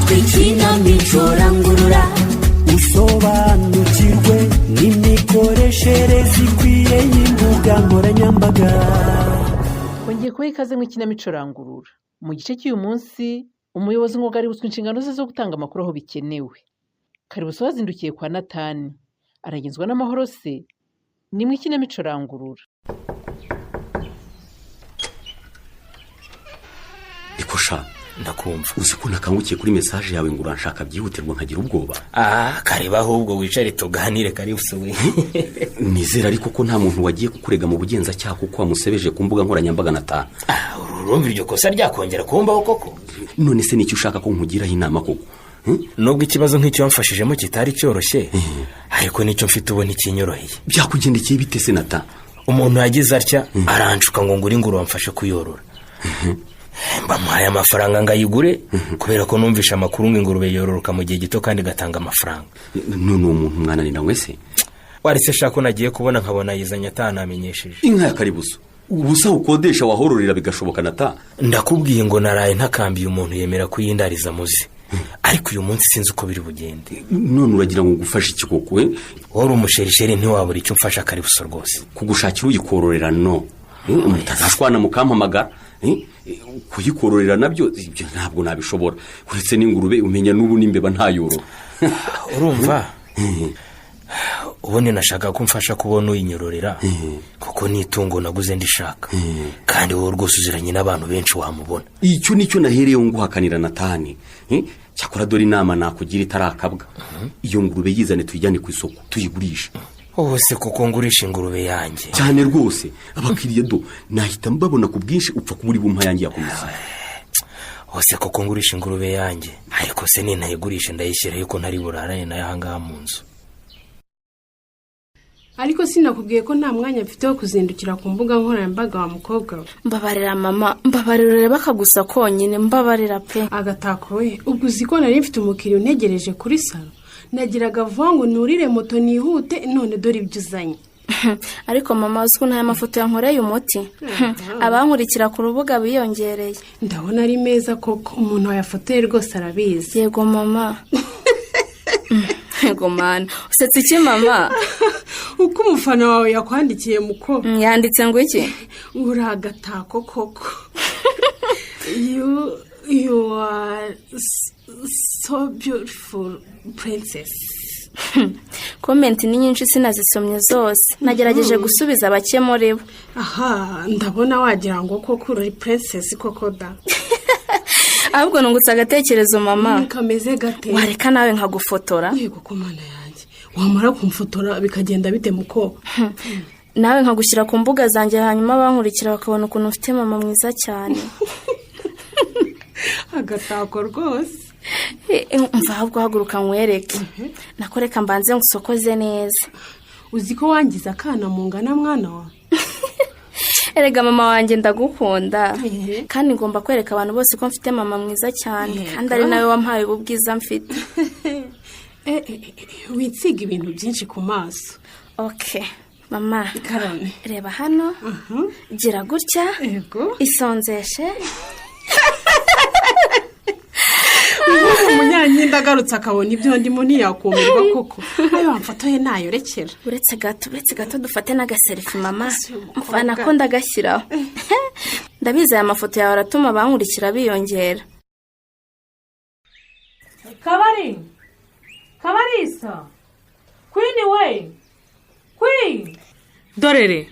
Amatwi ikinamico rangurura. Usobanukirwe n'imikoreshereze ikwiye y'imbuga nkoranyambaga. Wongeye kubaha ikaze mu ikinamico Rangurura. Mu gice cy'uyu munsi, umuyobozi ngo aributswe inshingano ze zo gutanga amakuru aho bikenewe. Karibuso wazindukiye kwa Natani aragenzwa n'amahoro se. Ni mu ikinamico Rangurura. Ikosha. Ndakumva. Uzi ko nakangukiye kuri message yawe ngo uranshaka byihutirwa, nkagira ubwoba. Ah, kareba ahubwo wicare tuganire, karibuso we. Nizera ariko ko nta muntu wagiye kukurega mu bugenzacyaha kuko wamusebeje ku mbuga nkoranyambaga na ta. Ah, urumva iryo kosa ryakongera kumbaho koko? None se nicyo ushaka ko nkugiraho inama koko? Nubwo ikibazo nk'icyo wamfashijemo kitari cyoroshye, ariko nicyo mfite ubu ntikinyoroheye. Byakugendekeye bite se, Nata? Umuntu yagize atya aranshuka ngo ngure ingurube amfashe kuyorora. Bamuhaye amafaranga ngo ayigure, kubera ko numvishe amakuru ngo ingurube yororoka mu gihe gito kandi igatanga amafaranga. None uwo muntu mwananiranywe se? Waretse shaka ko nagiye kubona nkabona yizanye atanamenyesheje. Inka ya Karibuso, ubusa ukodesha wahororera bigashoboka, Nata. Ndakubwiye ngo naraye ntakambiye umuntu yemera kuyindariza muzi, ariko uyu munsi sinzi uko biri bugende. None uragira ngo ngufashe iki koko we? Wari umusherisheri, ntiwabura icyo umfasha, Karibuso rwose. Kugushakira uyikororera no mutazashwana mukampamagara. Kuyikororera nabyo ibyo ntabwo nabishobora, uretse n'ingurube umenya n'ubu n'imbeba ntayorora. Urumva, ubundi nashaka ko umfasha kubona uyinyororera, kuko ni itungo naguze ndishaka, kandi wowe rwose uziranye n'abantu benshi, wamubona. Icyo nicyo nahereyeho nguhakanira, Natani. Cyakora dore inama nakugira itarakabwa: iyo ngurube yizane tuyijyane ku isoko tuyigurishe. Wowe se kuko ngurisha ingurube yanjye? Cyane rwose, abakiriya do nahita mbabona ku bwinshi, upfa kuba uri bumpa yanjye ya komisiyo. Hose koko ngurisha ingurube yanjye? Ariko se nintayigurisha ndayishyira yuko ntari burarane nayo ahangaha mu nzu? Ariko sinakubwiye ko nta mwanya mfite wo kuzindukira ku mbuga nkoranyambaga, wa mukobwa we? Mbabarira mama, mbabarira, urebe akagusa konyine, mbabarira pe. Agatako we, ubwo uzi ko nari mfite umukiriya untegereje kuri salon? Nagiraga vuba ngo nurire moto nihute, none dore ibyo uzanye. Ariko mama, uzi ukuntu aya mafoto yankoreye umuti? Abankurikira ku rubuga biyongereye. Ndabona ari meza koko, umuntu wayafotoye rwose arabizi. Yego mama, yego mana. Usetse iki mama? Uko umufana wawe yakwandikiye, muko. Yanditse ngo iki? Uri agatako koko, you are so beautiful princess. Comment ni nyinshi, sinazisomye zose, nagerageje gusubiza bake muri bo. Aha ndabona wagira ngo koko uri princess koko da. Ahubwo nungutse agatekerezo, mama. Kameze gate? Wareka nawe nkagufotora? Yego ko mana yanjye, wamara kumfotora bikagenda bite, muko? Nawe nkagushyira ku mbuga zanjye, hanyuma abankurikira bakabona ukuntu ufite mama mwiza cyane. Agatako rwose. Mva ahubwo haguruka nkwereke. Nakoreka mbanze ngusokoze neza. Uzi ko wangiza akana mungana, mwana wa? Erega mama wanjye, ndagukunda. Ehe. Kandi ngomba kwereka abantu bose ko mfite mama mwiza cyane, kandi ari nawe wampaye ubu bwiza mfite. Witsiga ibintu byinshi ku maso. Ok mama. Karame. Reba hano, gira gutya. Yego. Isonzeshe. Umunyankindi agarutse akabona ibyo ndimo ntiyakumirwa koko? Ayo wamfotoye nayorekera. Uretse gato, uretse gato dufate n'agaselfie, mama. Si umukobwa. Mvana ko ndagashyiraho. Ndabizi aya mafoto yawe aratuma abankurikira biyongera. Kabari, Kabarisa, Queen we, kwi dorere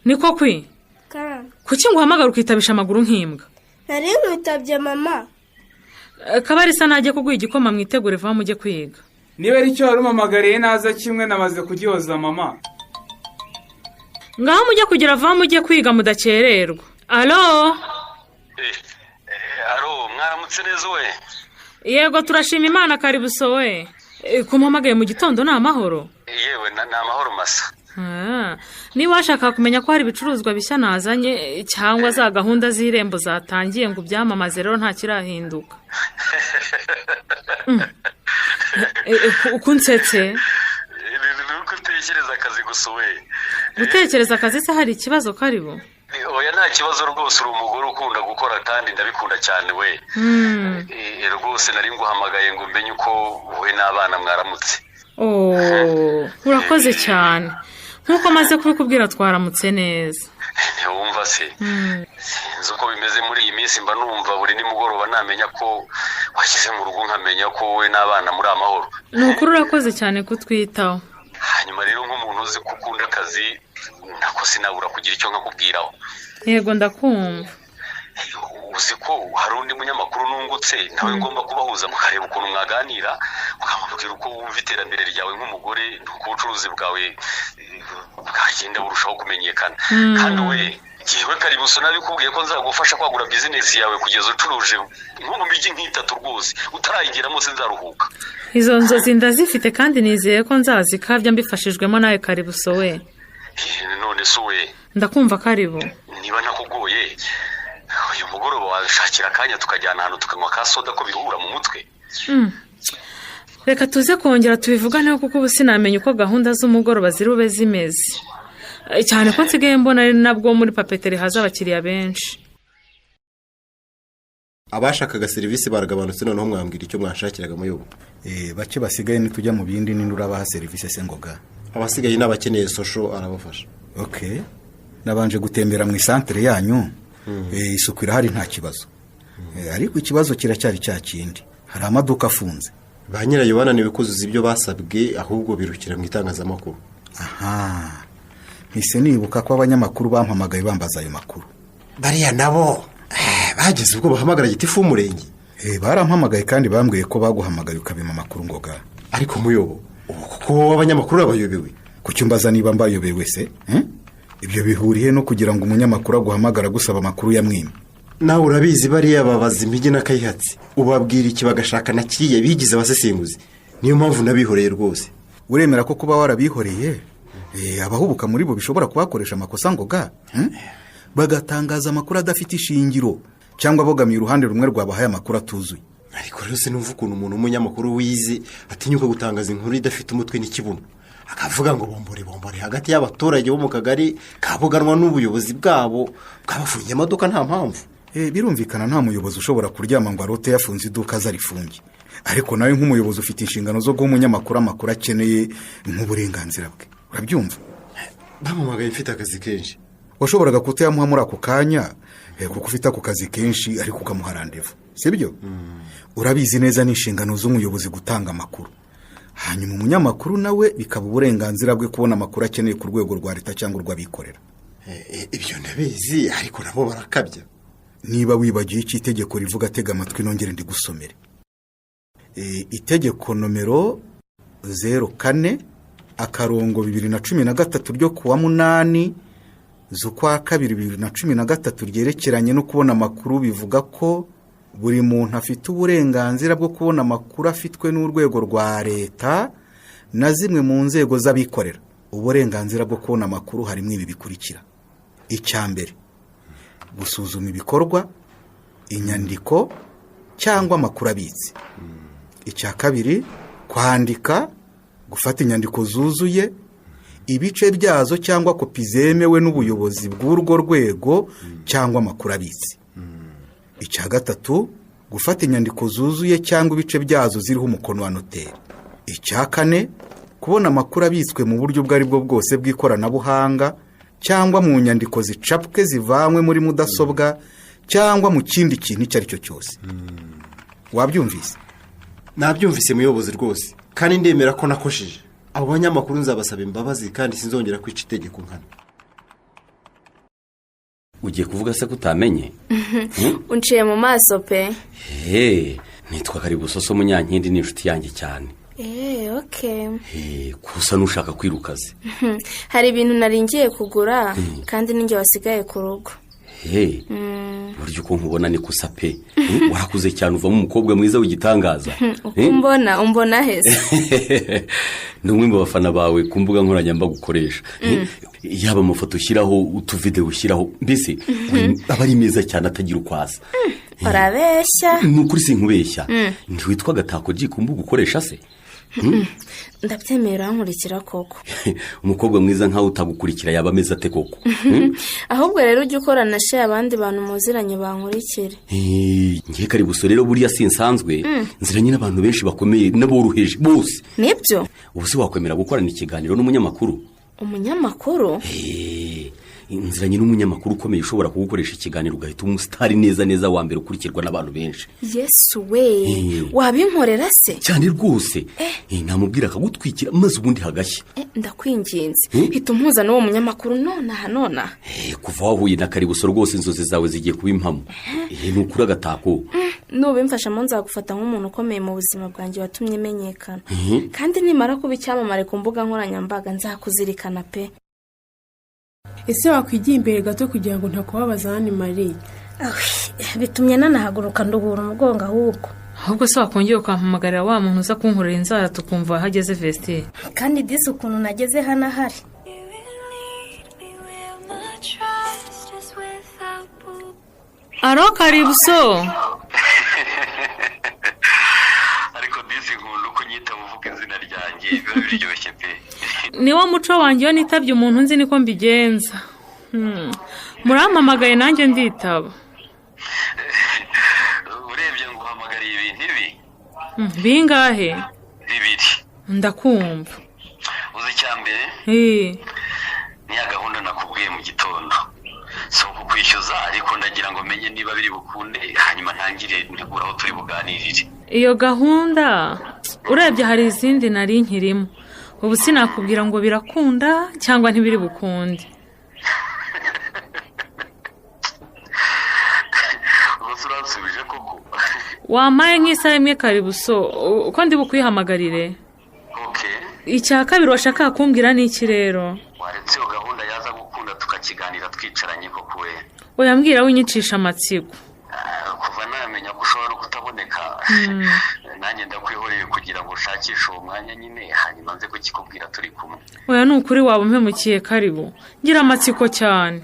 niko kwi. Kuki nguhamagara ukitabisha amaguru nk'imbwa? Nari nkwitabye, mama. Kabarisa najye kuguha igikoma, mwitegure vuba mujye kwiga. Niba ari cyo wari umamagariye naza kimwe namaze kugihoza, mama. Ngaho mujye kugira vuba mujye kwiga mudakererwa. Alo? Alo, mwaramutse neza we. Yego, turashima Imana. Karibuso we. Kumpamagaye mu gitondo ni amahoro? Yewe, ni amahoro masa. Ah, niba washaka kumenya ko hari ibicuruzwa bishya nazanye, cyangwa za gahunda z'Irembo zatangiye ngo ubyamamaze, rero nta kirahinduka. Uko unsetse? Ni uko utekereza akazi gusa we. Gutekereza akazi se hari ikibazo, Karibu? Oya, nta kibazo rwose, uri umugore ukunda gukora kandi ndabikunda cyane we. Rwose nari nguhamagaye ngo umenye uko wowe n'abana mwaramutse. Oh, urakoze cyane. Nk'uko maze kubikubwira, twaramutse neza. Ntiwumva se? Sinzi uko bimeze muri iyi minsi, mba numva buri nimugoroba namenya ko washyize mu rugo, nkamenya ko wowe n'abana muri amahoro. Ni ukuri urakoze cyane kutwitaho. Hanyuma rero, nk'umuntu uzi ko ukunda akazi, nako sinabura kugira icyo nkakubwiraho. Yego, ndakumva. Uzi ko hari undi munyamakuru nungutse nawe ngomba kubahuza, mukareba ukuntu mwaganira, ukamubwira uko wumva iterambere ryawe nk'umugore n'uko ubucuruzi bwawe bwagenda burushaho kumenyekana. Kandi we, ngewe Karibuso nabikubwiye ko nzagufasha kwagura bizinesi yawe kugeza ucuruje nko mu mijyi nk'itatu rwose, utarayigeramo sinzaruhuka. Izo nzozi ndazifite kandi nizeye ko nzazikabya mbifashijwemo nawe, Karibuso we. None se we? Ndakumva, Karibu. Niba ntakugoye, uyu mugoroba washakira akanya tukajyana ahantu tukanywa ka soda, ko biruhura mu mutwe? Reka tuze kongera tubivuganeho, kuko ubu sinamenya uko gahunda z'umugoroba ziri bube zimeze. Cyane ko nsigaye mbona ari nabwo muri papeterie haza abakiriya benshi. Abashakaga serivisi baragabanutse, noneho mwambwira icyo mwashakiraga, muyobo? Bake basigaye nitujya mu bindi, ninde urabaha serivisi se, Ngoga? Abasigaye ni abakeneye social, arabafasha. Ok, nabanje gutembera mu isantere yanyu. Isuku irahari, nta kibazo. Ariko ikibazo kiracyari cya kindi, hari amaduka afunze. Ba nyirayo bananiwe kuzuza ibyo basabwe, ahubwo birukira mu itangazamakuru. Aha mpise nibuka ko abanyamakuru bampamagaye bambaza ayo makuru. Bariya nabo bageze ubwo bahamagara gitifu w'umurenge. Barampamagaye kandi bambwiye ko baguhamagaye ukabima amakuru, Ngoga. Ariko muyobo, ubu kuko wowe abanyamakuru babayobewe? Kuki umbaza niba mbayobewe se, eh? Ibyo bihuriye no kugira ngo umunyamakuru aguhamagara agusaba amakuru ya mwimwe? Nawe urabizi, bariya babaza impigi n'akayihatsi, ubabwira iki bagashaka na kiriya, bigize abasesenguzi. Niyo mpamvu nabihoreye rwose. Uremera ko kuba warabihoreye, abahubuka muri bo bishobora kubakoresha amakosa, Ngoga, Bagatangaza amakuru adafite ishingiro cyangwa abogamiye uruhande rumwe rwabahaye amakuru atuzuye. Ariko rero sinumva ukuntu umuntu w'umunyamakuru wize atinyuka gutangaza inkuru idafite umutwe n'ikibuno, akavuga ngo bombore bombore hagati y'abaturage bo mu kagari kabuganwa n'ubuyobozi bwabo bwabafungiye amaduka nta mpamvu. Birumvikana, nta muyobozi ushobora kuryama ngo arote yafunze iduka azarifunge, ariko nawe nk'umuyobozi ufite inshingano zo guha umunyamakuru amakuru akeneye nk'uburenganzira bwe, urabyumva? Bampamagaye mfite akazi kenshi. Washoboraga kutayamuha muri ako kanya kuko ufite ako kazi kenshi, ariko ukamuha randevu, sibyo? Urabizi neza, ni inshingano z'umuyobozi gutanga amakuru, hanyuma umunyamakuru nawe bikaba uburenganzira bwe kubona amakuru akeneye ku rwego rwa leta cyangwa urw'abikorera. Ibyo ndabizi, ariko nabo barakabya. Niba wibagiwe icyo itegeko rivuga, tega amatwi nongere ndigusomere. Itegeko nomero 04/2013 ryo kuwa 8 z'ukwa 2 2013 ryerekeranye no kubona amakuru bivuga ko buri muntu afite uburenganzira bwo kubona amakuru afitwe n'urwego rwa leta na zimwe mu nzego z'abikorera. Uburenganzira bwo kubona amakuru harimo ibi bikurikira: icya mbere, gusuzuma ibikorwa, inyandiko cyangwa amakuru abitse; icya kabiri, kwandika, gufata inyandiko zuzuye, ibice byazo cyangwa kopi zemewe n'ubuyobozi bw'urwo rwego cyangwa amakuru abitse; icya gatatu, gufata inyandiko zuzuye cyangwa ibice byazo ziriho umukono wa noteri; icya kane, kubona amakuru abitswe mu buryo ubwo ari bwo bwose bw'ikoranabuhanga cyangwa mu nyandiko zicapwe zivanywe muri mudasobwa cyangwa mu kindi kintu icyo ari cyo cyose. Wabyumvise? Nabyumvise muyobozi rwose, kandi ndemera ko nakosheje. Abo banyamakuru nzabasaba imbabazi kandi sinzongera kwica itegeko nkana. Ugiye kuvuga se ko utamenye? Unciye mu maso pe. He, nitwa Karibusoso Munyankindi, ni inshuti yanjye cyane. Eee, ok. He, kusa n'ushaka kwirukaze? Hari ibintu nari ngiye kugura kandi ninjye wasigaye ku rugo. He, burya uko nkubona ni kusa pe. Warakuze cyane, uvamo umukobwa mwiza w'igitangaza. Uko umbona, umbona heza? Ni umwe mu bafana bawe ku mbuga nkoranyambaga ukoresha. Yaba amafoto ushyiraho, utuvidewo ushyiraho, mbese aba ari meza cyane atagira uko asa. Urabeshya. Ni ukuri sinkubeshya. Ntiwitwa Gatako Ji ku mbuga ukoresha se? Ndabyemeye, urankurikira koko. Umukobwa mwiza nkawe utagukurikira yaba ameze ate koko? Ahubwo rero ujye ukorana share, abandi bantu muziranye bankurikire. Ngiye Karibuso rero, buriya sinsanzwe nziranye n'abantu benshi bakomeye n'aboroheje bose. Nibyo? Ubu se wakwemera gukorana ikiganiro n'umunyamakuru? Umunyamakuru? Nziranye n'umunyamakuru ukomeye ushobora kugukoresha ikiganiro ugahita umusitari neza neza, wa mbere ukurikirwa n'abantu benshi. Yesu we! Wabinkorera se? Cyane rwose. Namubwira akagutwikira maze ubundi hagashya. Ndakwinginze, hita umpuza n'uwo munyamakuru nonaha nonaha. Kuva wahuye na Karibuso rwose inzozi zawe zigiye kuba impamo. Ni ukuri agatako. Nubimfashamo nzagufata nk'umuntu ukomeye mu buzima bwanjye watumye menyekana, kandi nimara kuba icyamamare ku mbuga nkoranyambaga nzakuzirikana pe. Ese wakwigiye imbere gato kugira ngo ntakubabaza hano, Marie? Bitumye nanahaguruka nduhura umugongo ahubwo. Ahubwo se wakongera ukampamagarira wa muntu uza kunkorera inzara, tukumva aho ageze, Vestine? Kandi disi ukuntu nageze hano ahari. Aro Karibuso. Ariko disi nkunda uko unyita uvuga izina ryanjye, biba biryoshye pe. Niwo muco wanjye, iyo nitabye umuntu nzi niko mbigenza. Murampamagaye nanjye nditaba. Urebye nguhamagariye ibintu ibi. Bingahe? Bibiri. Ndakumva. Uzi icya mbere? Ni ya gahunda nakubwiye mu gitondo, si ukukwishyuza ariko ndagira ngo menye niba biri bukunde, hanyuma ntangire ntegura aho turi buganirire. Iyo gahunda urebye hari izindi nari nkirimo, ubu sinakubwira ngo birakunda cyangwa ntibiri bukunde. Ubwo uransubije koko? Wampaye nk'isaha imwe Karibuso, uko ndi bukwihamagarire. Icya kabiri washakaga kumbwira ni iki rero? Waretse iyo gahunda yaza gukunda tukakiganira twicaranye koko we? Oya, mbwira winyicisha amatsiko. Kuva namenya ko ushobora no kutaboneka, nanjye ndakwihoreye kugira ngo ushakishe uwo mwanya nyine, hanyuma nze kukikubwira turi kumwe. Oya, ni ukuri waba umpemukiye Karibu, ngira amatsiko cyane.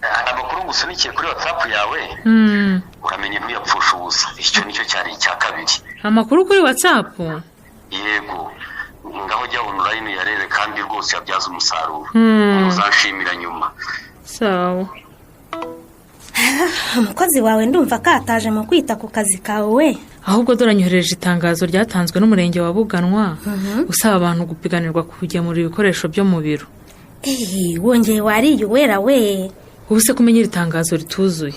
Hari amakuru ngusunikiye kuri WhatsApp yawe, uramenye ntuyapfushe ubusa. Icyo nicyo cyari icya kabiri. Amakuru kuri WhatsApp? Yego, ngaho jya online uyarebe kandi rwose yabyaza umusaruro. Uzanshimira nyuma. Sawa. Umukozi wawe ndumva akataje mu kwita ku kazi kawe. Ahubwo dore anyohereje itangazo ryatanzwe n'umurenge wa Buganwa, usaba abantu gupiganirwa kugemura ibikoresho byo mu biro. Wongeye wariye uwera we. Ubu se kumenya iri tangazo rituzuye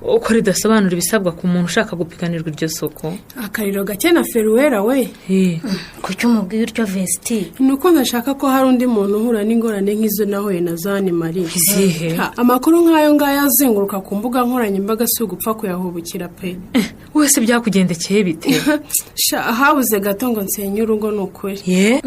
uko ridasobanura ibisabwa ku muntu ushaka gupiganirwa iryo soko? Akariro gake na feruwera we. Kuki umubwiye utyo, Vesti? Ni uko ndashaka ko hari undi muntu uhura n'ingorane nk'izo nahuye na zani Marie. Izihe? Amakuru nk'ayo ngayo azenguruka ku mbuga nkoranyambaga si ugupfa kuyahubukira pe. Wese byakugendekeye bite? Sha, habuze gato ngo nsenye urugo, ni ukuri. Ye?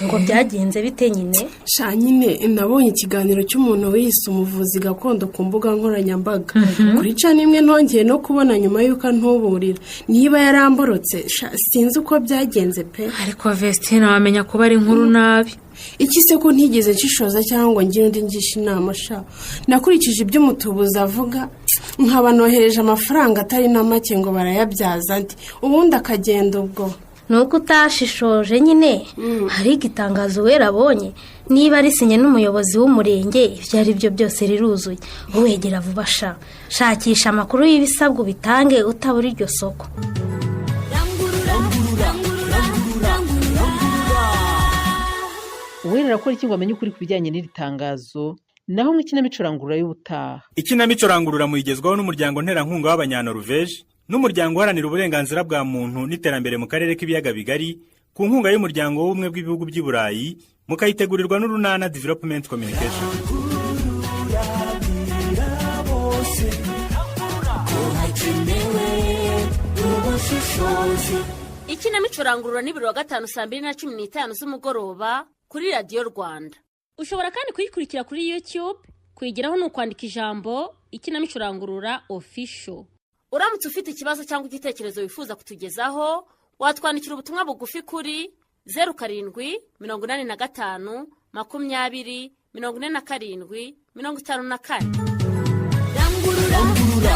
Ngo byagenze bite nyine? Sha nyine nabonye ikiganiro cy'umuntu wiyise umuvuzi gakondo ku mbuga nkoranyambaga kuri cana imwe, ntongeye no kubona nyuma y'uko antuburira niba yaramborotse. Sha, sinzi uko byagenze pe. Ariko Vestine, wamenya kuba ari inkuru nabi. Iki se ko ntigeze nshishoza cyangwa ngo ngire undi ngisha inama? Sha, nakurikije ibyo umutubuzi avuga, nkaba nohereje amafaranga atari na make ngo barayabyaza andi, ubundi akagenda ubwo. Ni uko utashishoje nyine. Hari igitangazo wera abonye, niba risinye n'umuyobozi w'umurenge, ibyo ari byo byose riruzuye. Wegera vuba sha, shakisha amakuru y'ibisabwa ubitange utabura iryo soko. Uwera arakora iki ngo amenye ukuri ku bijyanye n'iri tangazo? Naho mu ikinamico rangurura y'ubutaha. Ikinamico Rangurura muyigezwaho n'umuryango nterankunga w'Abanyanoruveje n'umuryango uharanira uburenganzira bwa muntu n'iterambere mu karere k'ibiyaga bigari, ku nkunga y'umuryango w'ubumwe bw'ibihugu by'i Burayi, mukayitegurirwa n'Urunana Development Communication. Bose ko hakenewe ubushishozi. Ikinamico Rangurura ni buri wa gatanu saa 2:15 z'umugoroba kuri Radiyo Rwanda. Ushobora kandi kuyikurikira kuri YouTube. Kuyigeraho ni ukwandika ijambo Ikinamico Rangurura Official. Uramutse ufite ikibazo cyangwa igitekerezo wifuza kutugezaho, watwandikira ubutumwa bugufi kuri 0785 20 47 54. Rangurura, rangurura.